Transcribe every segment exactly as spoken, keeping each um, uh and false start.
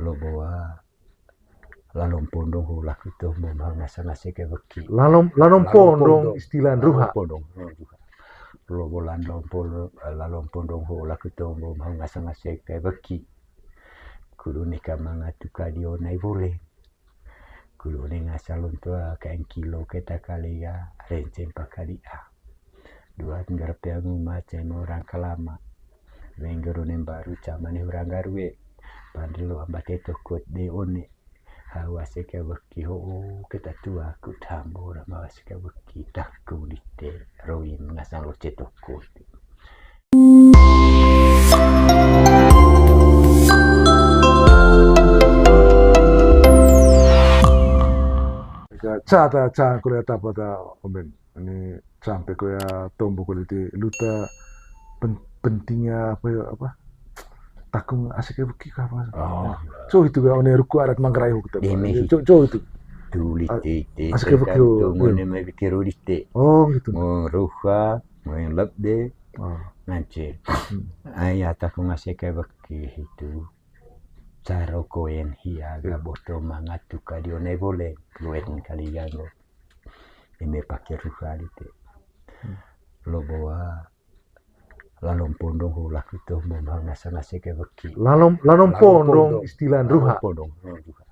Lobo wa lalom pondong ho laku tombo ma ngasa-ngasa kai weki. Lalom, lalom pondong istilah ruha. Lalom pondong, ruha. Lobo lalom pondong, lalom pondong ho laku tombo ma ngasa-ngasa kai weki. Kudu neka manga tuka dio nai bole. Kudu ne ngasa lonto kaeng kilo keta kali ya, renceng pakali a. Dua tinggal peang uma cema orang kalama. Wenggeru ne mbaru camane hurang garue. Pandelo amba teto kot de one. Hawa seka weki ho keta tua ku tambo rama seka weki taku dite roin ngasang lo ceto kot. Ca, ca, ca, kuliah tapa ta, Om Ben. Ini sampai kuliah tombo kuliah ti luta pen-, pentingnya apa ya, apa? Takung asik ya beki kah, apa? Oh. So itu ga one ruku adat Manggarai ho kita. Deme. Ini, so, so itu. Tuli A-, tete, asik ya beki, tergantung oh, iya. One mai beki rodi te. Oh, gitu. Mau ruha, mau yang lep de. Oh. Ngance. Hmm. Ayah takung asik ya beki itu. Caro koen hia ga boto manga tuka dio nai bole. Luet kali ganggo. Eme pake ruha dite. Hmm. Lobo wa lalom pondong ho laku tombo ma ngasa-ngasa kai weki. Lalom, lalom pondong istilah ruha. Lalom pondong, ruha.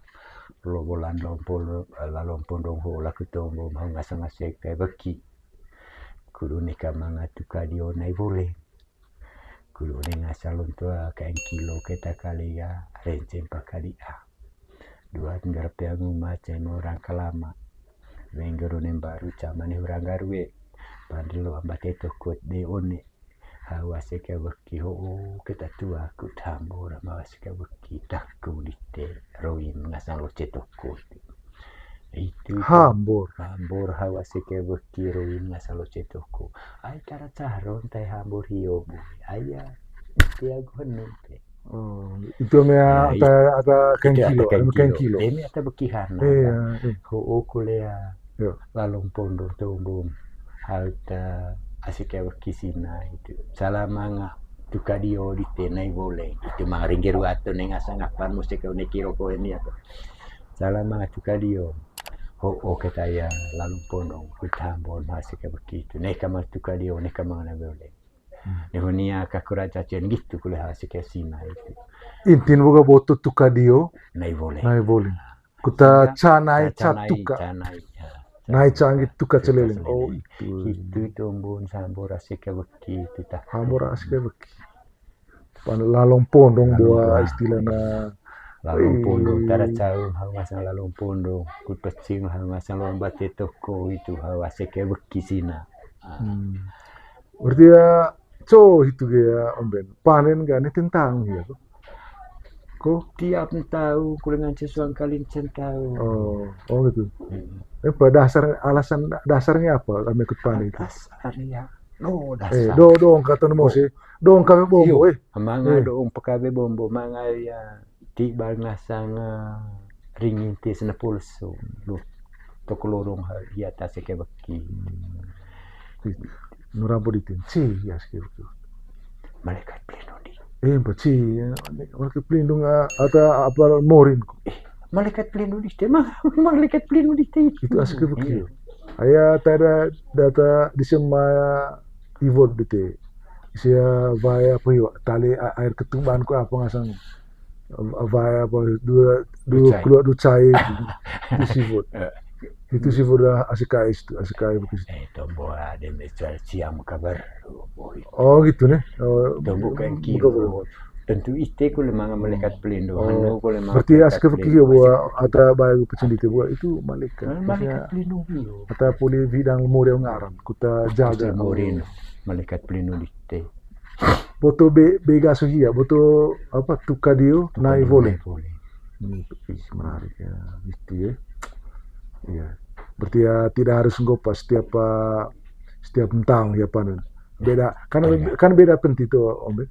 Lobo lalom pondong, lalom pondong ho laku tombo ma ngasa-ngasa kai weki. Kudu neka manga tuka dio nai bole. Kudu ne ngasa lonto kaeng kilo keta kali ya, renceng pakali a. Dua tinggal peang uma cema orang kalama. Wenggeru ne mbaru camane hurang garue. Pandelo amba teto kot de one. Hawa seka weki ho keta tua ku tambo rama seka weki taku dite roin ngasang lo ceto kot. Itu hambor. Hambor hawa seka weki roin ngasang lo ceto ko. Ai kara caron tai hambor hio bu. Aya. Itu aku henu te. Oh, itu me ata, ata kaeng kilo, ata kaeng kilo. Demi ata bekihan. Iya, iya. Ho, o, kulea. Iya. Lalom pondong tombo. Hal ta asik ya weki sina itu. Salah manga tuka dio dite nai bole. Itu manga ringgeru ato ne ngasa ngapan musik ne kiro ko ini ato. Salah manga tuka dio. Ho, o, keta ya lalom pondong. Ku tambo ma asik ya weki itu. Neka manga tuka dio, neka manga nai bole. Hmm. Ni huni ya kakura cacian gitu kuliah asik ya sina itu. Intin boga boto tuka dio. Nai bole. Nai bole. Kuta ca nai ca tuka. Ca nai, ya. Nai ca ngi tuka celeleng. Oh, itu. Itu tombon sambor asik ya weki itu ta. Sambor asik ya weki. Pan lalom pondong boa istilahna. Lalom pondong, tara caung hau ngasang lalom pondong. Kut pecing hau ngasang lomba teto ko itu hau asik ya weki sina. Ah. Hmm. Berarti ya, co itu ga ya, Om Ben. Panen ga ne tentang ya ko. Ko? Tiap tahu kulengan sesuang kalin centau. Oh, oh gitu. Hmm. Eh, pada dasar, alasan dasarnya apa kami ikut panen itu? Dasar ya. No, dasar. Eh, do, do, kata nemu sih. Dong kabe bombo, eh. Manga dong pekabe bombo, manga ya tibal ngasang, eh, ringin ti sena pulso. Duh, toko lorong ha, di atas ke beki. Hmm. Nura bodi tin, ci, ya, seke beki. Malaikat pelindung di. Eh, beci, ya. Malaikat pelindung, ah, atau apa, morin. Eh, malaikat pelindung di, mah, malaikat pelindung di. Itu asik beki. Iya. Aya tada data di sema ivot bete. Sia wae apa yo, tali a-, air ketuban ko apa ngasang. Wae apa, dua, dua keluar dua cai. Itu sivot. Eh. Itu sivot dah asik kais tu, asik kais beki. Eh, tombo ada mecual siang kabar. Oh, gitu ne. Oh, tombo kayak gitu. Tentu ite kule manga malaikat pelindung. Oh. Anu kule manga berarti malaikat asik beki pelindung, yo, buat ata bae pecendite buat itu malaikat. Malaikat pelindung yo. Ata poli bidang morin ngaran, kuta jaga. Morin, malaikat pelindung dite. Boto be-, bega suhia, boto apa, tuka dio, tuka nai dio, bole. Nai bole. Hmm, menarik ya, gitu ya. Iya. Berarti ya tidak harus nggopa setiap, eh, setiap entang ya panen. Beda, kan, kan beda penti tuh, Om Ben.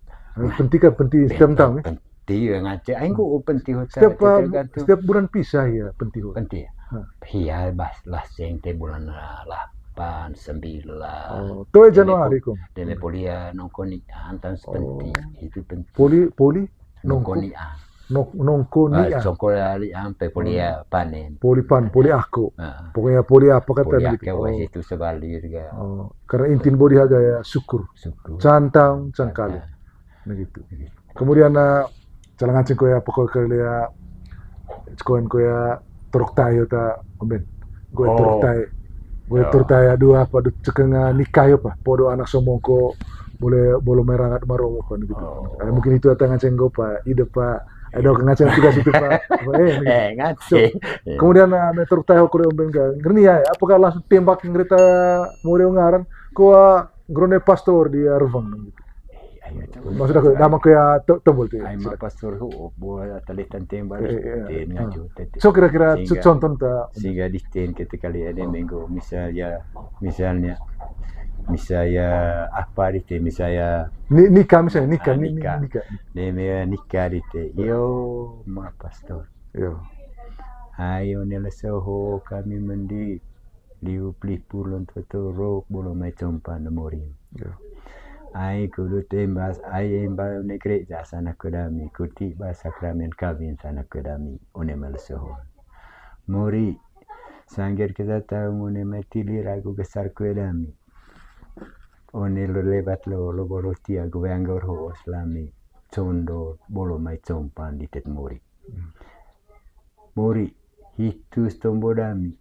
Penti kan penti setiap entang ya. Penti ya ngace. Aing ku penti hotel. Setiap, eh, tergantung. Setiap bulan pisah ya penti hotel. Penti ya. Hah. Iya, bas lah sing teh bulan, eh, delapan, sembilan. Oh, tuh Januari kok. Deme poli ya nongkoni hantan sepenti. Oh. Itu penti. Poli, poli nongkoni ah. Nongko ni ah. Songko ali ampe poli panen. Poli pan, poli ako. Pokoknya poli apa kata poli gitu. Ako itu sebali juga. Oh, karena intin bodi haga ya syukur. Syukur. Cantang, cangkali. Nah gitu. Kemudian na cala nganceng ko ya pokok kali ya, cekoen ko ya torok tayo ta omben. Gue torok tayo. Gue torok tayo dua apa dut cekeng nikah yo pa. Podo anak somongko boleh bolo merangat maromo kan gitu. Mungkin itu ata nganceng gue pa ide pa ada nganceng tugas itu pa. Eh, nganceng. Kemudian na me torok tayo ko omben ga ngerni ya, apakah langsung tembak ngerita mau ngaran ko Grone pastor di Arvang gitu. Maksud aku nama kayak tombol tuh. Ai ma pastor hu bo talitan tembak. So kira-kira contoh ta sehingga di ten kita kali ada minggu misalnya misalnya misalnya apa di ten misalnya nikah misalnya nikah nikah nikah di ten yo ma pastor yo ayo nila soho kami mendi liu plih pulon toto rok bolo mai compa na morin. Ai kudu tembas ai emba one gereja sana kedami kuti ba sakramen kawin sana kedami one melesohon. Mori sangger kita tahu one mai tilir aku besar kedami. One lo lebat lo lo bolo tia gue anggur ho selami condo bolo mai compa di tet mori. Mori hitus tombo dami.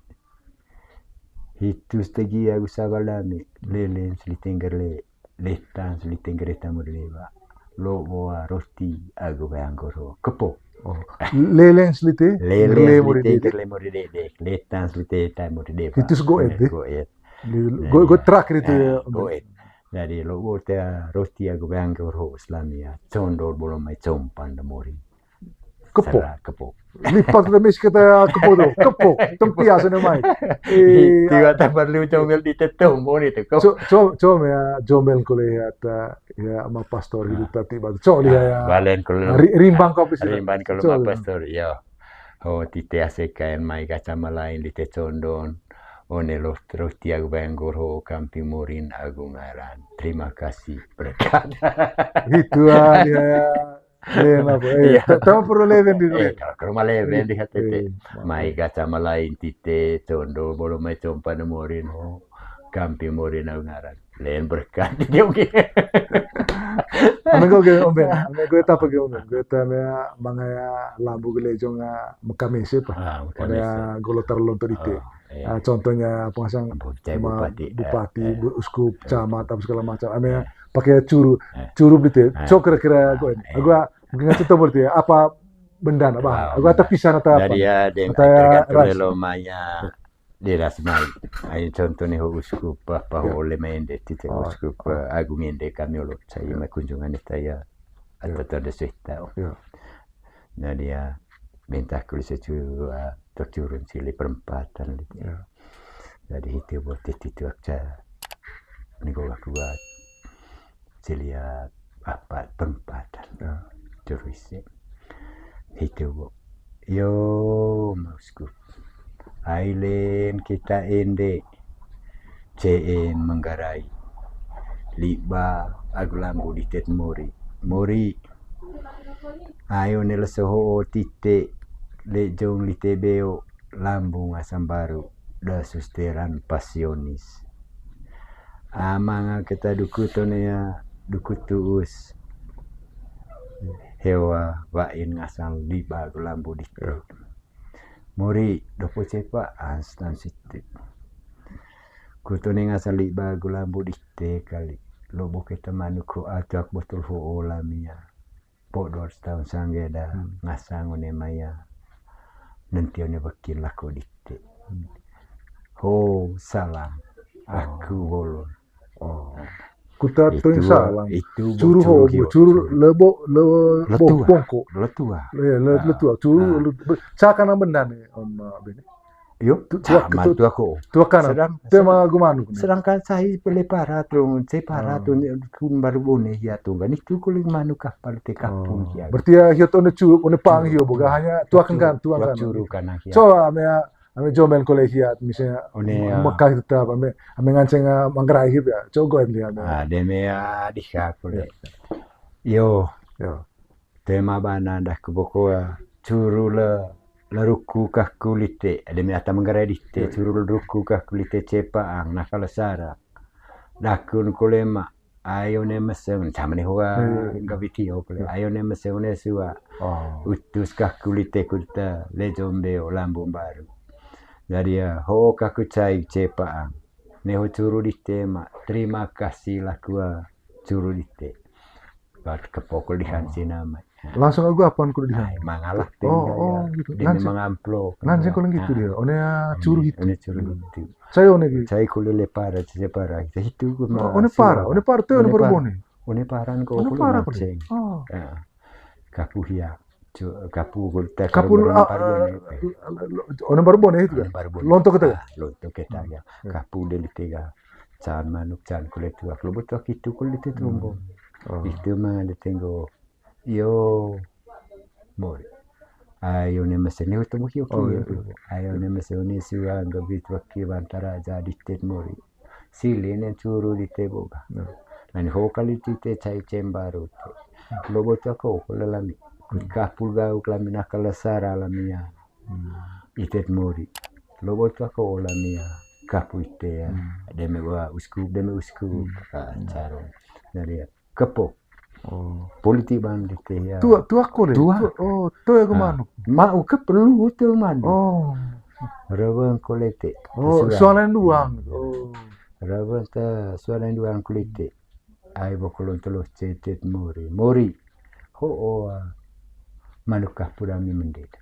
Hitus tegi agu sabalami lelen seliteng gerle letan seliteng gerle tamu deba lo boa roti agu bayang goro kepo. Lelen selite lelen seliteng gerle mori dede letan selite tamu deba hitus goet deh. Goet. Goet terakhir itu ya. Goet. Jadi lo boa roti agu bayang goro selami ya condol bolom mai compan de mori. Kepo. Kepo. Lipat kita mis kita kepo tuh, kepo. Tempia sana mai. Tiba tambah lu comel di tetum boni tuh. Coba ya comel kuliah ya ma pastor hidup tati batu. Coba lihat ya. Balen kuliah. Rimbang kau bisa. Rimbang kalau ma pastor ya. Oh tite ase kain mai kaca malain di te condon. One lo terus tiago bayang goro kampi murin agung aran. Terima kasih berkat. Gitu ah ya. Lena apa? Eh, tama perlu leven di. Eh, kalau ke rumah leven di H T T. Mai gaca malain tite condo bolo mai compa ne morin ho. Kampi morin au ngaran. Len berkat dia oke. Ame go ge omben, ame go tapa ge omben. Go ta me mangaya lambu ge lejong mekamese pa. Ah, mekamese. Ada golo tarlon to dite. Contohnya pengasang bupati, bupati, uskup, camat, apa segala macam. Ame pakai curu, curu gitu ya. So kira-kira gue, gue mungkin ngasih tahu berarti ya, apa benda apa? Gue atau pisan atau apa? Dari ya, tergantung lelo maya di rasmai. Ayo contohnya ho uskup apa ho oleh main deh tite uskup agung ende kami olo saya mai kunjungan itu ya atau ada cerita. Nah dia minta kulit securu tercurun sili perempatan gitu. Jadi itu buat itu aksa nego aku buat sili apa perempatan. Terus itu bu yo mausku ailen kita ende ceen menggarai liba agu lambu ditet mori mori ayo nele soho tite lejong lite beo lambung asam baru da susteran pasionis. Amanga kita duku tonea duku tuus hewa wain ngasang liba agu lambu dite. Mori dopo cepa anstan siti. Kutone ngasang liba agu lambu dite kali. Lobo kita manuk ho atuak botol ho olamia. Podo setahun sanggeda ngasang one maya. Nanti one bekin lako dite. Ho salam. Aku bolon. Kuta tuing salang. Curu ho, curu lebo, lebo pongko. Letua. Letua. Curu cakana benda ni om bini. Yo, sama tua ko. Tua kana. Tema gumanu. Sedangkan saya pele para tu, saya para tu kun baru bone hia tu kan itu kuling manu kapal te kapung hia. Berarti ya hia tu ne curu, ne pang hia boga hanya tua kan tua kan. Curu kana hia. So ame Ame jomen kole hiat misalnya Mekah tetap ame ame nganceng manggerai hip ya. Cogo em dia ame. Ah, deme ah dika kole. Yo. Yo. Tema bana daku boko, ah, curu le, le ruku kaku lite. Ade mi ata Manggarai dite, curu le ruku kaku lite Cepaang, nakal sara. Dakun kole ma, ayo ne meseng, sama ni hoa, hmm, ga video kole. Ayo ne meseng ne sua. Oh. Utus kaku lite kuta, le jombe o Lambung Baru. Jadi ya, ho kaku cai Cepaang. Ne ho curu dite ma, terima kasih laku, ah, curu dite. Bat kepokol di hansi nama. Langsung aku apaan kudu di hansi? Mangalah. Oh, gitu. Dia memang amplop. Nanti kalau gitu dia, one, ah, curu gitu. One curu gitu. Saya one gitu. Saya kuliah lepara, saya para. Kita itu. Oh, one para, one para tuh, one para bone. One para ko kuliah mancing. Oh. Kapu hia. Kapu kuliah. Kapu, ah, one baru bone itu kan? Lontok kita ya? Lontok kita ya. Kapu deli tiga. Can manuk, can kulit tuak. Lo betul itu kulit itu, Mbok. Oh. Itu mah ditenggo. Iyo. Mori. Ayo ne meseng ni utuh mukio. Oh, iya. Ayo ne meseng ni sua nggebi tuak ki bantara jadi tet mori. Sili ne curu dite boga. Nah. Nani ho kali tite cai cembaru. Lo bocah ko, ko lelami. Kapul gau kelami nakal sara lamia. Hmm. Itet mori. Lo bocah ko lamia. Kapu ite ya. Hmm. Deme wa uskup, deme uskup. Hmm. Ah, caro. Jadi ya. Kepo. Oh. Politik bang dite ya. Tua, tua kole? Tua. Tua, oh, tua ya ke manuk. Mau ke perlu tua manuk. Oh. Rawang kolete. Oh, suara duang. Oh. Rawang ke suara duang kolete. Ai bokolon tolo cetet mori. Mori. Ho, oh, ah. Manuk kah purami mendeta.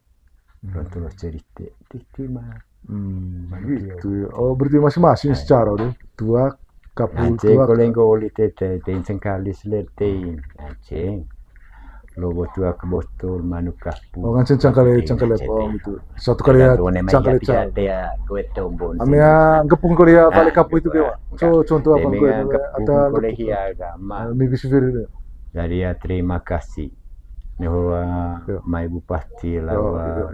Lonto lo cerita, titi mah. Hmm, gitu ya. Oh, berarti masing-masing secara deh. Tua, kapul, tua. Kolenggo oli tete, tein sengkalis le tein. Anjing. Lobo tua ke botol, manuk kapul. Oh, nganceng cangkale, cangkale, oh, gitu. Satu kali ya, cangkale, cangkale. Dia kue tombon. Amia gepung kali ya, balik kapul itu kayak. So, contoh apa kue, atau gepung kali ya, agama. Minggu sifir itu. Jadi ya, terima kasih. Neho, ah, mai bupati lawa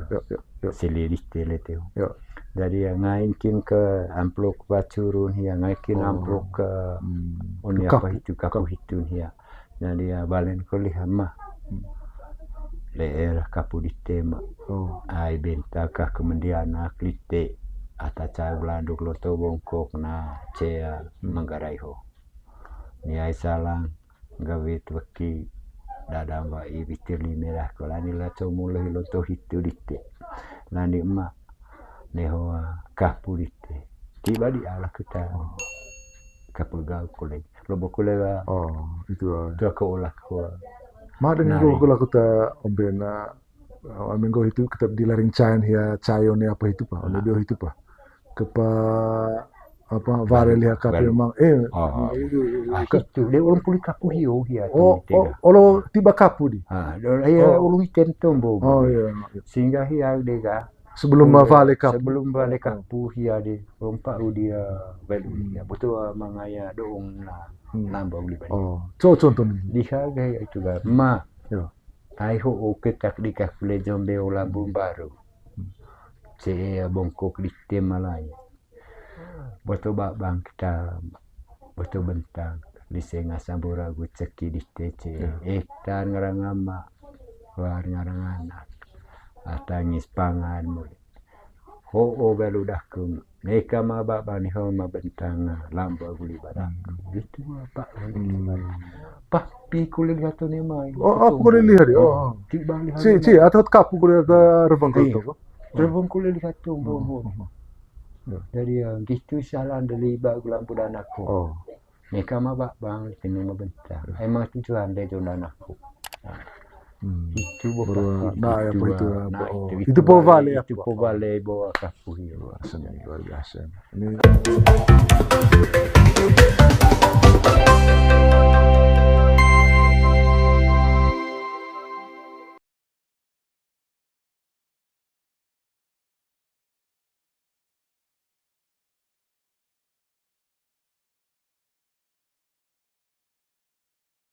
sili dite le teo. Jadi ya, ngain kin ke amplop pacurun hia, ngain kin amplop ke oni apa hitu, kapu hitu hia. Jadi ya, balen ko liha mah. Leer kapu dite ma. Ai benta kah kemendian aklite. Ata cai belanduk loto bongkok na cea Manggarai ho. Ni ai salang. Gawit weki dadam wa'i witir lime dah ko lani la comu lehi lonto hitu dite. Lani emak neho kapu dite. Tiba di ala kita. Kapu gau kule. Lobo kule wa. Oh, itu ah. Tua ko olah ko. Ma dengan ko kula kuta ombena. Ami nggo hitu kita di laring cain hia cayo ni apa hitu pa, ono dio hitu pa. Kepa apa vale liha kape emang eh itu. Ah, itu dia ulun puli kapu hio hia. Oh, olo tiba kapu di. Ah, iya ulun iten tombo. Oh iya. Sehingga hia dega sebelum vale kapu. Sebelum vale kapu hia di lompa udia velu hia. Betul mangaya doong na nambah uli banyak. Oh, co contoh ni. Liha gaya itu ga ma. Ai ho'o ketak dikah kule jombe o Lambung Baru. Ce bongkok dite malai. Boto babang kita, boto bentang, lise ngasa boragu ceki dite ce. Ektan ngarang ama, war ngarang anak. Atangis pangan muli. Ho'o balu dakung. Neka ma baba ni ho ma bentang lamba guli badak. Gitu apa? Pah pi kule lihat tu ni mai. Oh, aku kule lihat dia. Oh. Tiba lihat. Si, si, atau kapu kule ke rebang kule tu. Rebang kule lihat tu, bo, bo. Jadi ya gitu salah dari ba gulang budana ko. Oh. Neka ma babang tinu ma bentang. Emang tujuan de jona naku. Itu bo. Nah, ya, itu, itu po vale, itu po vale bo kapu hio. Luar biasa. Ini